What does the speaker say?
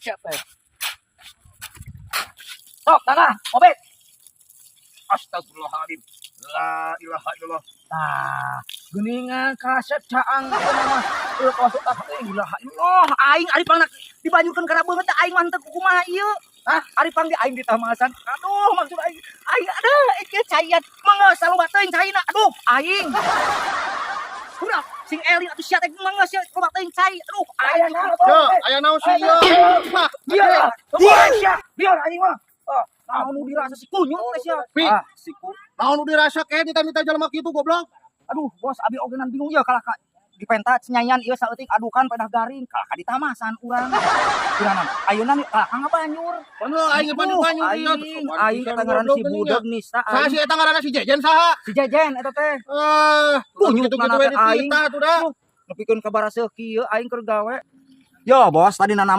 Siapa? Sok, tangah, obet. Astagfirullahaladzim. La ilaha illallah. Tah, geuningan kasep caang ieu mah. Eueuh, kawas otak teh, ilaha illallah, aing ari pangna dibanyurkeun kana beungeut teh, aing mah henteu kumaha ieu. Hah, ari pang di aing ditamasan. Aduh, maksud aing aing aduh ieu caian. Mangga saloba teuing caina. Aduh, aing. Udah, sing eling atuh sia teh, mangga sia loba teuing cai. Aduh, aing. Yo, aya naon sih ieu? Mah, Dia, dia sia, biar aing mah. Ah, naon nu dirasa si kunyuk teh sia. Pi. Ah, si ku. Naon nu dirasa ke ditita jelema kitu, goblok? Aduh, bos, abi oge nan bingung ya, kalah ka dipenta cenyanyan ieu saeutik adukan pedah garing, kalah ka ditamasan urang. Kiranan, ayeuna nih kalah ka ngabanyur. Bener aing banyu-banyu Aing, ieu. Aing eta ngaran si budeg nista Saha aing. Si eta ngaranna si Jejen saha? Si Jejen eta teh. Eh, Kunyuk gitu-gitu nana we teh aing. ditita tuh dah. Nepikeun ka baraseuh kieu aing keur gawe. Yo, bos, tadi nana.